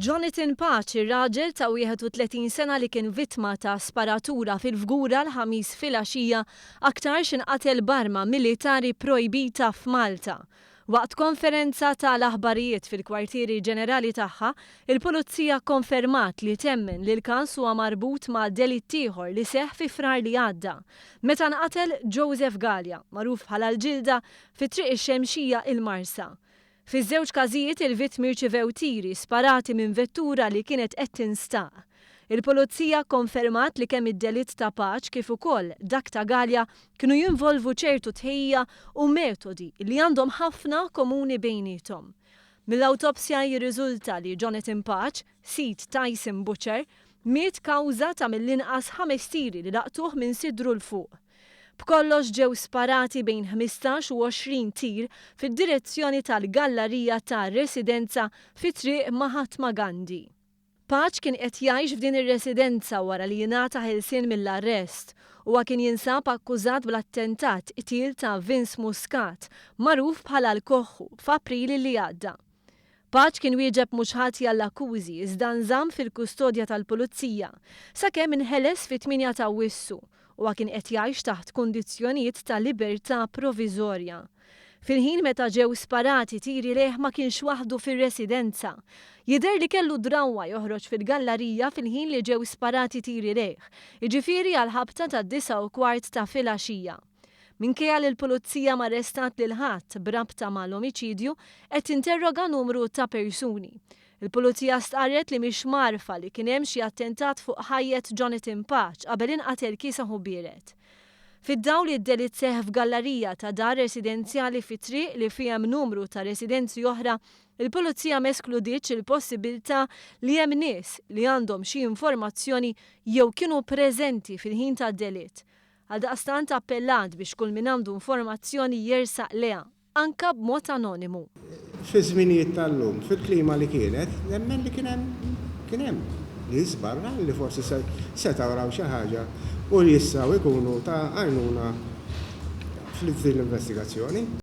Jonathan Pace, raġel ta' 31 sena li kien vittma ta' sparatura fil-Fgura l-Ħamis filgħaxija, aktarx inqatel b'arma militari projbita f'Malta. Waqt konferenza ta' l-aħbarijiet fil-kwartieri ġenerali tagħha, il-Pulizija kkonfermat li temmen li l-każ huwa marbut ma' delitt ieħor li seħħ fi Frar li għadda, meta nqatel Joseph Galea, magħruf bħala l-Ġilda, fi Triq ix-Xemxija il-Marsa. Fiż-żewġ każijiet il-vittmi rċivew tiri sparati minn vettura li kienet qed tinstaq. Il-Pulizija kkonfermat li kemm id-delitt ta' Pace kif ukoll dak ta' Galea kienu jinvolvu ċertu tħejjija u metodi li għandhom ħafna komuni bejniethom. Mill-awtopsja jirriżulta li Jonathan Pace, sid Tyson Butcher, miet kawża ta' mill-inqas ħames tiri li laqtuh minn sidru 'l fuq. B'kollox ġew sparati bejn 15 u 20 tir fid-direzzjoni tal-gallarija ta' residenza fi Triq Mahatma Gandhi. Pace kien qed jgħix f'din ir-residenza wara li jingħata ħelsien mill-arrest. Huwa kien jinsab akkużat bl-attentat qtil ta' Vince Muscat, magħruf bħala l-Koħħu, f'April li għadda. Pace kien wieġeb mhux ħati għall-akkużi iżda nżamm fil-kustodja tal-Pulizija sakemm inħeles fit-8 ta' Awwissu. Huwa kien qed jgħix taħt kundizzjonijiet ta' libertà proviżorja. Fil-ħin meta ġew sparati tiri lejh ma kienx waħdu fir-residenza. Jidher li kellu drawwa joħroġ fil-gallarija fil-ħin li ġew sparati tiri lejh, jiġifieri għall-ħabta tad-9:15 ta' filgħaxija. Minkejja li l-Pulizija m'arrestat lil ħadd b'rabta mal-omiċidju, qed tinterroga numru ta' persuni. Il-Pulizija stqarret li mhix mgħarrfa li kien hemm xi attentat fuq ħajjet Jonathan Pace qabel inqatel kiesaħ u biered. Fid-dawl li d-delitt seħħ f'gallarija ta' dar residenzjali fi triq li fiha hemm numru ta' residenzi oħra, il-Pulizija m'eskludietx il-possibilità li hemm nies li għandhom xi informazzjoni jew kienu preżenti fil-ħin tad-delitt. Għaldaqstant appellat biex kull min għandu informazzjoni jersaq lejha, anka b'mod anonimu. Fi żminijiet tal-lum, fil-klima li kienet, nemmen li kien hemm kien hemm nies barra li forsi setgħu raw xi ħaġa u li jistgħu jkunu ta' għajnuna f'din l-investigazzjoni.